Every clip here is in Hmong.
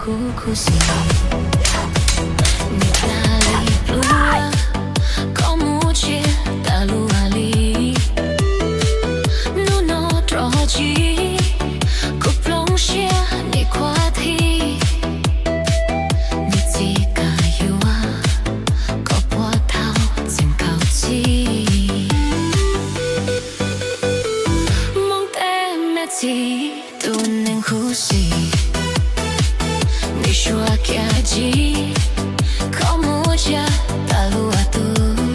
Kuv khuv xim, niam dab li plua, koj mus tshiab tas luaj li. Hnub no rov tsis, kuv plooj siab nim khuav thib. Niam txiv kawg yuav, koj puas tau txeem kaum txij? Hmoob teb me txiv tus neeg khuv xim, nim suav kiag tsis, koj mus tshiab tas luaj tug.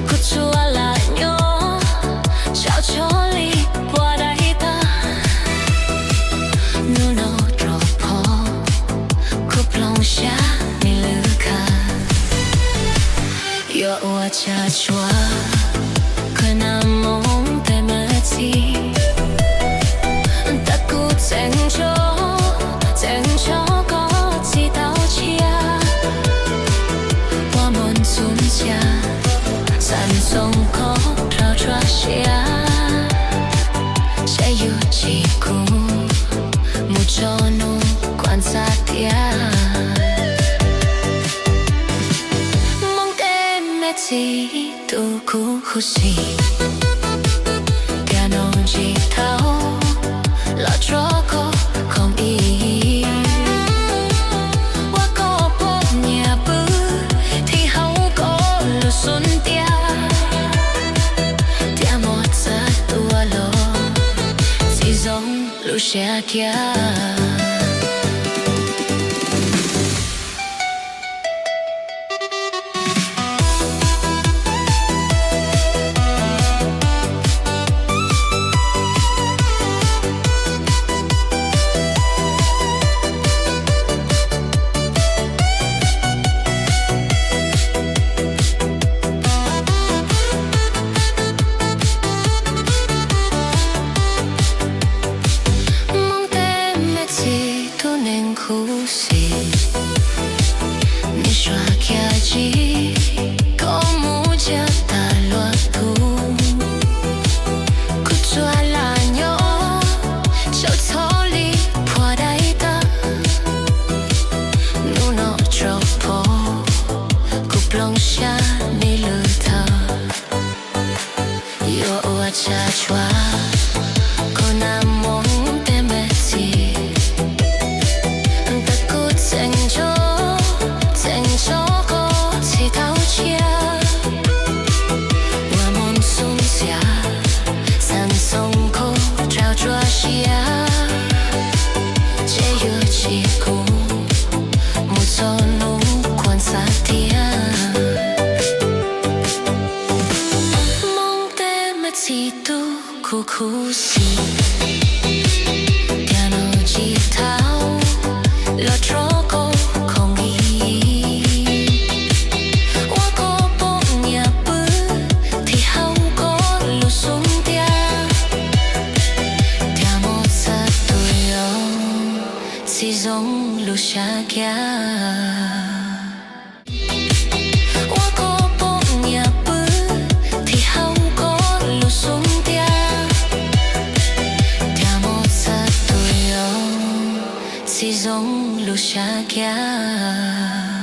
Kuv tsuas lam nyob saum tsho li puas dai tag. Hnub no rov phom, kuv plooj siab nim lwj kawg. Yuav ua tsaj tshuav, koj nag Hmoob teb me txiv. Tab kuv txeem ntso, txeem ntso koj tsis tau tshiab. Ua mos ntxuv ntxias, xam ntxoo koj rau tsuag siab. Saib yuav tsis kub, mus tso nug kuam ntxhab tiag. Hmoob teb me txiv tus kuv khuv xim, tiam no tsis tau los rov koj khoom ib. Ua koj poj niam pw, thim hauv koj lub xub ntiag. Tiam muaj txawj tua los, tsis zoo lub siab kiag. Hmoob teb me txiv tus neeg khuv xim, nim suav kiag tsis, koj mus tshiab tas luaj tug. Kuv tsuas lam nyob saum tsho li puas dai tag. Hnub no rov phom, kuv plooj siab nim lwj tag. Yuav ua tsaj tshuav, koj nag Hmoob teb me txiv. Tab kuv txeem ntso, txeem ntso koj tsis tau tshiab. Ua mos ntxuv ntxias, xam ntxoo koj rau tsuag siab. Saib yuav tsis kub, mus tso nug kuam ntxhab tiag. Hmoob teb me txiv tus kuv khuv xim, tiam no tsis tau los rov koj khoom ib. Ua koj poj niam pw, thim hauv koj lub xub ntiag. Tiam muaj txawj tua los, tsis zoo lub siab kiag. Ua koj poj niam pw, thim hauv koj lub xub ntiag. Tiam muaj txawj tua los, tsis zoo lub siab kiag.